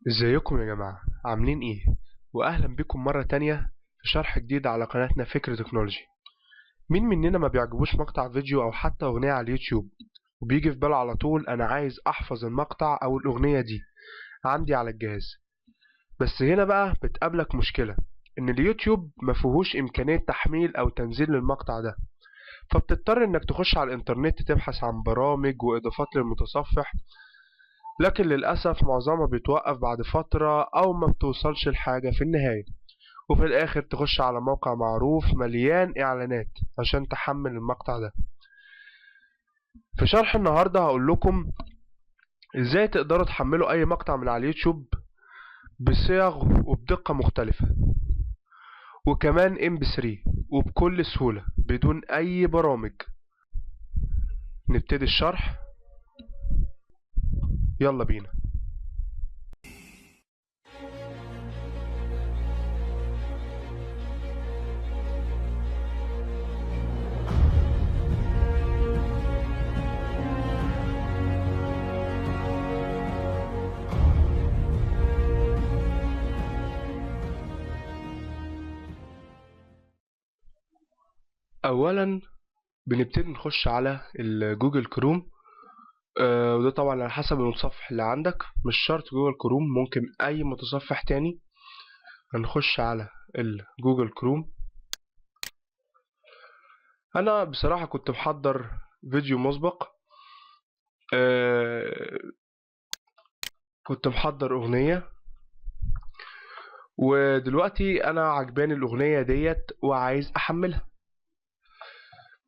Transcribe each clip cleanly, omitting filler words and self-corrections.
ازيكم يا جماعة، عاملين ايه؟ واهلا بكم مرة تانية في شرح جديد على قناتنا فكر تكنولوجي. مين مننا ما بيعجبوش مقطع فيديو او حتى اغنية على اليوتيوب وبيجي في باله على طول انا عايز احفظ المقطع او الاغنية دي عندي على الجهاز؟ بس هنا بقى بتقابلك مشكلة ان اليوتيوب ما فيهوش امكانية تحميل او تنزيل للمقطع ده، فبتضطر انك تخش على الانترنت تبحث عن برامج واضافات للمتصفح، لكن للأسف معظمها بيتوقف بعد فترة أو ما بتوصلش لحاجة في النهاية، وفي الآخر تخش على موقع معروف مليان إعلانات عشان تحمل المقطع ده. في شرح النهاردة هقول لكم إزاي تقدروا تحملوا أي مقطع من على اليوتيوب بصيغ وبدقة مختلفة، وكمان MP3 وبكل سهولة بدون أي برامج. نبتدي الشرح، يلا بينا. اولا بنبتدي نخش على ال Google Chrome، وده طبعا على حسب المتصفح اللي عندك، مش شرط Google Chrome، ممكن اي متصفح تاني. هنخش على ال Google Chrome. انا بصراحة كنت محضر فيديو مسبق، كنت محضر اغنية، ودلوقتي انا عجباني الاغنية ديت وعايز احملها.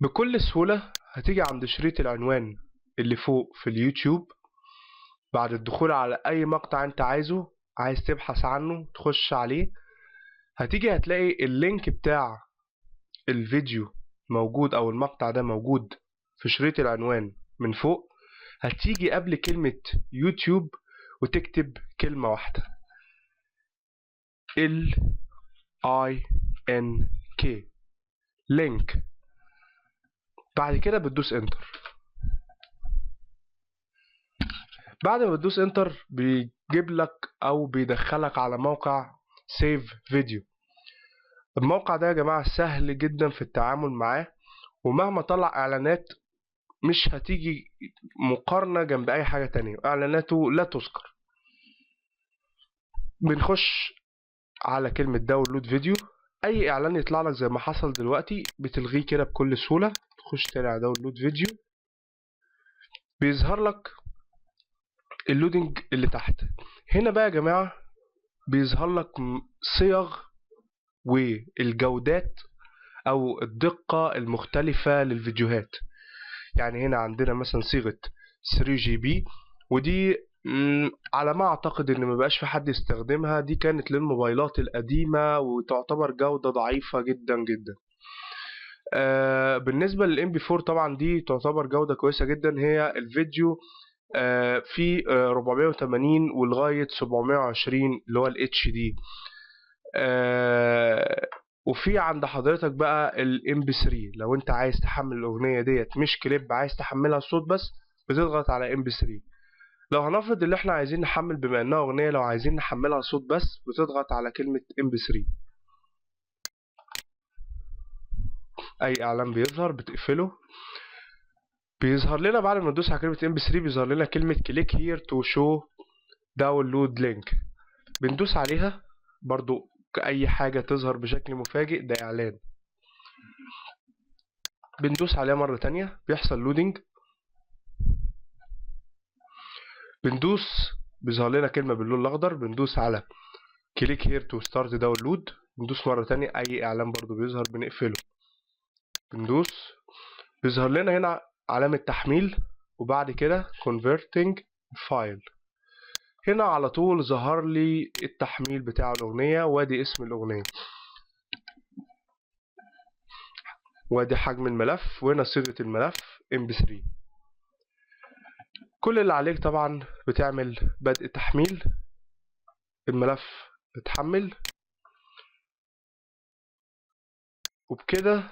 بكل سهولة هتيجي عند شريط العنوان اللي فوق في اليوتيوب، بعد الدخول على اي مقطع انت عايزه، عايز تبحث عنه تخش عليه، هتيجي هتلاقي ال link بتاع الفيديو موجود او المقطع ده موجود في شريط العنوان من فوق. هتيجي قبل كلمة يوتيوب وتكتب كلمة واحدة L I N K link، بعد كده بتدوس enter. بعد ما بتدوس enter بيجيب لك او بيدخلك على موقع Save Video. الموقع ده يا جماعة سهل جدا في التعامل معاه، ومهما طلع اعلانات مش هتيجي مقارنة جنب اي حاجة تانية، اعلاناته لا تذكر. بنخش على كلمة download video، اي اعلان يطلع لك زي ما حصل دلوقتي بتلغيه كده بكل سهولة. تخش تاني على download video، بيظهر لك ال loading اللي تحت. هنا بقى يا جماعة بيظهر لك صيغ والجودات او الدقة المختلفة للفيديوهات. يعني هنا عندنا مثلا صيغة 3GP، ودي على ما اعتقد ان مبقاش في حد يستخدمها، دي كانت للموبايلات القديمة وتعتبر جودة ضعيفة جدا جدا. بالنسبة لل MP4 طبعا دي تعتبر جودة كويسة جدا، هي الفيديو في 480 ولغاية 720 اللي هو ال HD. وفي عند حضرتك بقى ال MP3، لو انت عايز تحمل الأغنية ديت مش كليب، عايز تحملها صوت بس، بتضغط على MP3. لو هنفرض اللي احنا عايزين نحمل بما انها أغنية، لو عايزين نحملها صوت بس بتضغط على كلمة MP3. أي إعلان بيظهر بتقفله. بيظهر لنا بعد ما ندوس على كلمة MP3 بيظهر لنا كلمة click here to show download link، بندوس عليها. برضو كأي حاجة تظهر بشكل مفاجئ ده إعلان، بندوس عليها مرة تانية بيحصل loading، بندوس بيظهر لنا كلمة باللون الأخضر، بندوس على click here to start download، بندوس مرة تانية أي إعلان برضو بيظهر بنقفله، بندوس بيظهر لنا هنا علامة تحميل، وبعد كده converting file. هنا على طول ظهر لي التحميل بتاع الأغنية، وادي اسم الأغنية، وادي حجم الملف، وهنا صيغة الملف MP3. كل اللي عليك طبعا بتعمل بدء تحميل، الملف اتحمل، وبكده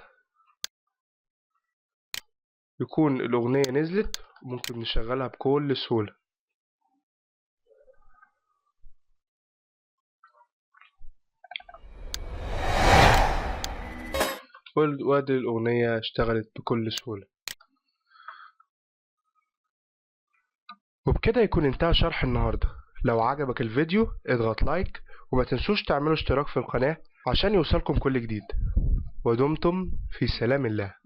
يكون الأغنية نزلت، ممكن نشغلها بكل سهولة. وادي الأغنية اشتغلت بكل سهولة. وبكده يكون انتهى شرح النهاردة. لو عجبك الفيديو اضغط like، وما تنسوش تعملوا اشتراك في القناة عشان يوصلكم كل جديد. ودمتم في سلام الله.